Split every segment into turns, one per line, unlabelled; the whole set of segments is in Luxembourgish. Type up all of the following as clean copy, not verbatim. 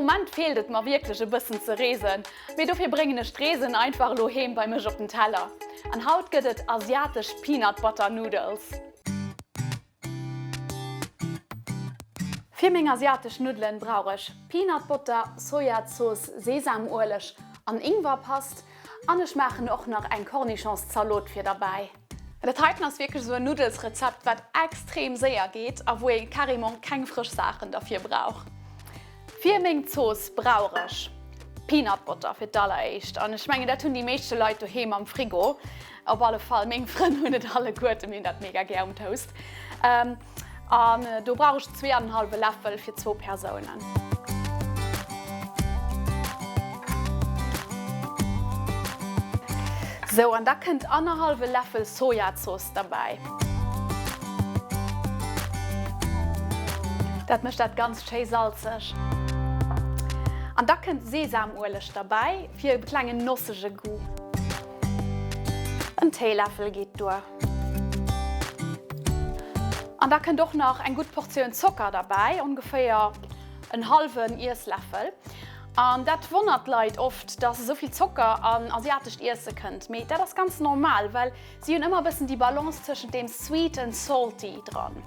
Moment feelt et mer wierklech e bëssen ze reesen, mee dofir bréngen ech d'Reesen einfach elo heem bei mech op den Teller. An haut gëtt et asiatesch Peanut Butter Noodles. Fir meng asiatesch Nuddelen brauch ech Peanut Butter, Sojazooss, Sesamueleg an Ingwerpast. An ech maachen och nach eng Cornichonszalot fir derbäi. Dat heiten ass wierklech esou en Nuddelsrezept wat extrem séier geet a wou ee carrément keng frësch Saachen derfir brauch. Fir meng Zooss brauch ech Peanut Butter fir d'alleréischt an ech mengen dat hunn déi meeschte Leit doheem am Frigo. Op alle Fall meng Frënn hunn et alleguerte, mir hunn dat mega gär um Toast. An do brauch ech zweeanenhallwe Läffel fir zwou Persounen. Sou, an da kënnt annerhallwe Läffel Sojazooss derbäi. Dat mécht dat Ganzt schéi salzeg. An da kënnt Sesamueleg derbäi fir e klengen nossege Goût. En Téiläffel geet duer. An da kënnt och nach eng gutt Portioun Zocker derbäi, ongeféier en hallwen Iessläffel. An dat wonnert d'Leit oft, dass esou vill Zocker an asiatescht Iesse kënnt. Mee dat ass ganz normal, well si hunn ëmmer e bëssen déi Balance tëschent deem sweet and salty dran.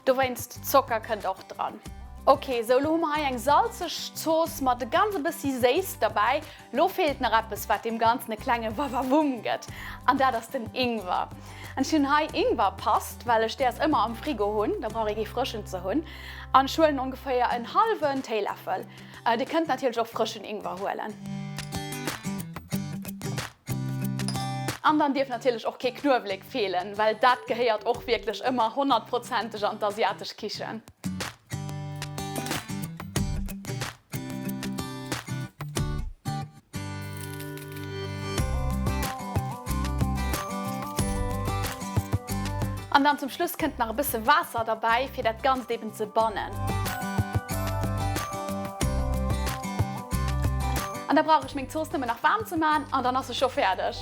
Dowéinst, Zocker kënnt och dran. Ok, sou elo hu mer hei eng salzeg Zooss mat e ganz e bëssi Séisst derbäi. Lo feelt nach eppes wat deem ganzen e klenge Wawawumm gëtt an dat ass den Ingwer. An ech hunn hei Ingwerpast, well ech däers ëmmer am Frigo hunn, da brauch ee kee frëschen ze hunn. An ech huelen ongeféier en hallwen Téiläffel. Dir kënnt natierlech och frëschen Ingwer huelen. An dann dierf natierlech och kee Knuewelek feelen, well dat gehéiert och wierklech ëmmer honnertprozenteg an d'asiatesch Kichen. An dann zum Schluss kënnt nach e bësse Waasser derbäi, fir dat Ganzt eben ze bannen. An da brauch ech meng Zooss nëmmen nach waarm ze man an dann ass se scho fäerdeg.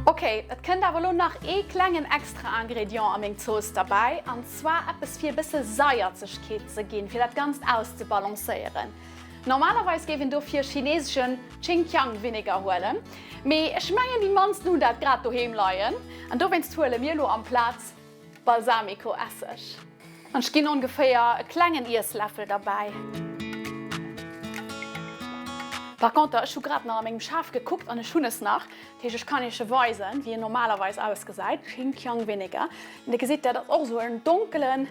Ok, et kënnt awer elo nach ee klengen extra Ingrédient a meng Zooss derbäi an zwar eppes fir e bësse Saierzegkeet ze ginn, fir dat Ganzt auszebalancéieren. Normalerweis géif een dofir chineseschen Chinkiang Vinegar huelen, mee ech mengen déi mannsten hunn dat grad doheem leien an dowéinst huele mir elo amplaz Balsamico Esseg. An ech ginn ongeféier e klengen Iessläffel derbäi. Par conter, ech hu grad nach a mengem Schaf gekuckt an ech hunn es nach. Dat heescht, ech kann iech e weisen, wéi en normalerweis ausgesäit, Chinkiang Vinegar. An dir gesitt, dat ass och esou en donkele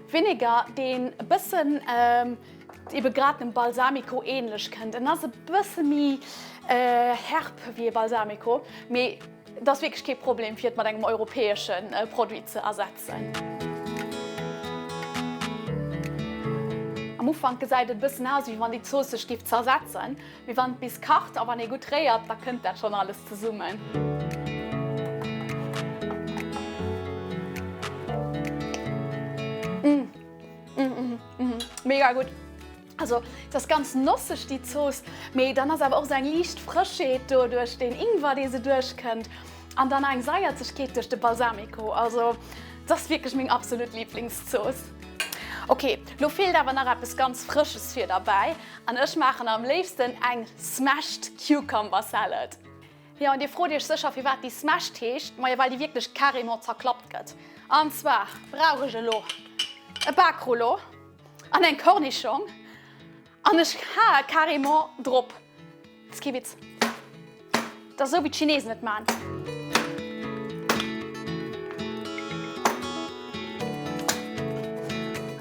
Vinegar, deen e bëssen ebe grad dem Balsamico ähnlech kënnt. En ass e bësse méi herb wéi e Balsamico, mee et ass wierklech kee Problem, fir et mat engem europäesche Produit ze ersetzen. Am Ufank gesäit et e bëssen aus, wéi wann déi Zooss sech giff zersetzen, Mee wann et bis kacht a wann ee gutt réiert, da kënnt dat schonn alles zesummen. Mega gutt! Also et ass ganz nosseg déi Zooss, mee dann ass awer och esou eng liicht Frëschheet do duerch den Ingwer dee se duerchkënnt an dann nach eng Saierzegkeet duerch de Balsamico. Also et ass wierklech meng absolut Liblingszooss. Ok, lo feelt awer nach eppes ganz Frësches fir derbäi An ech maachen am léifsten eng Smashed Cucumber Salad. Jo, an dir frot iech sécher firwat déi Smashed heescht? Majo well déi wierklech carrément zerklappt gëtt. An zwar brauch ech elo e Bakrullo an eng Cornichong an ech hae carrément drop. Ass kee Witz. Dat ass esou wéi d'Chinesen et man.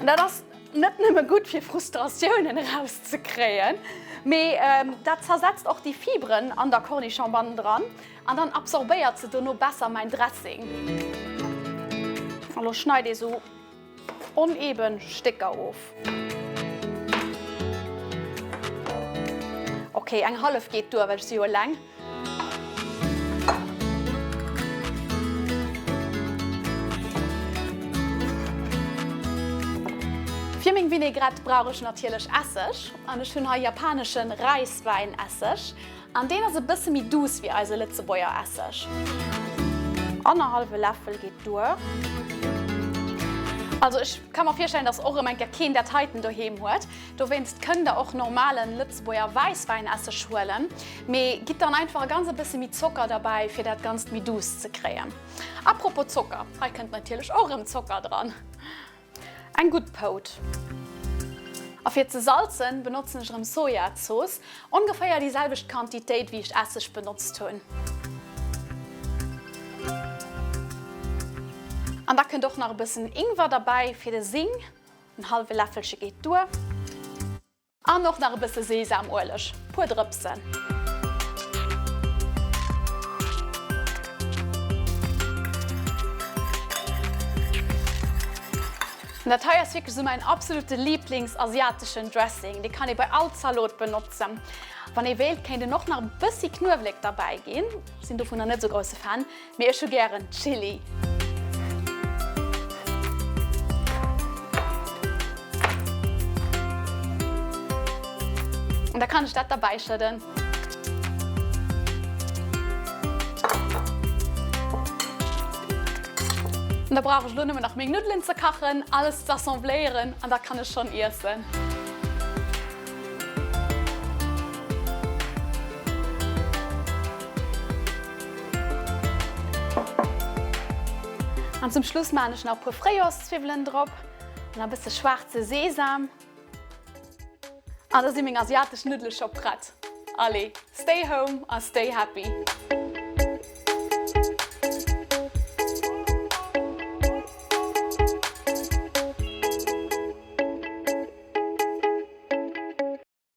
An dat ass net nëmme gutt fir Frustratiounen erauszekréien, mee dat zersetzt och déi Fiberen an der Cornichon bannendran an dann absorbéiert se dono besser mäin Dressing. Elo schneit ee sou Oneben Stécker of. Ok, eng hallef geet duer, well ech si jo eleng. Fir meng Vinaigrette brauch ech natierlech Esseg an ech hunn hei japaneschen Räiswäinesseg. An deen ass e bësse méi douce wéi eise Lëtzebuerger Esseg. Annerhallwe Läffel geet duer. Also ech ka mer virstellen, dass och erëm eng Kéier keen dat heiten doheem huet. Dowéinst kënnt der och normalen Lëtzebuerger Wäisswäinesseg huelen, mee gitt dann einfach e ganz e bësse méi Zocker derbäi, fir dat Ganzt méi douce ze kréien. Apropos Zocker, hei kënnt natierlech och erëm Zocker dran. Eng gutt Pout. A fir ze salzen benotzen ech erëm Sojazooss, ongeféier déi selwecht Quantitéit wéi ech Esseg benotzt hunn. An da kënnt och nach e bëssen Ingwer derbäi fir de Sing, en hallwe Läffelche geet duer. An och nach e bësse Sesamueleg, puer Drëpsen. An dat hei ass wierklech esou mäin absolute Lieblings-asiateschen Dressing. Dee kann ee bei all Zalot benotzen. Wann ee wéilt, kéint een och nach e bëssi Knuewelek derbäi ginn. Ech sinn dovunner net esou grousse Fan. Mee ech hu gären Chili. An da kann ech dat derbäi schëdden. An da brauch ech elo nëmmen nach meng Nuddelen ze kachen, alles ze assembléieren an da kann ech schonn iessen. An zum Schluss maan ech nach e puer Fréijoerszwiwwelen drop an e bësse schwaarze Sesam. An da si meng asiatesch Nuddele scho prett. Allez, stay home a stay happy!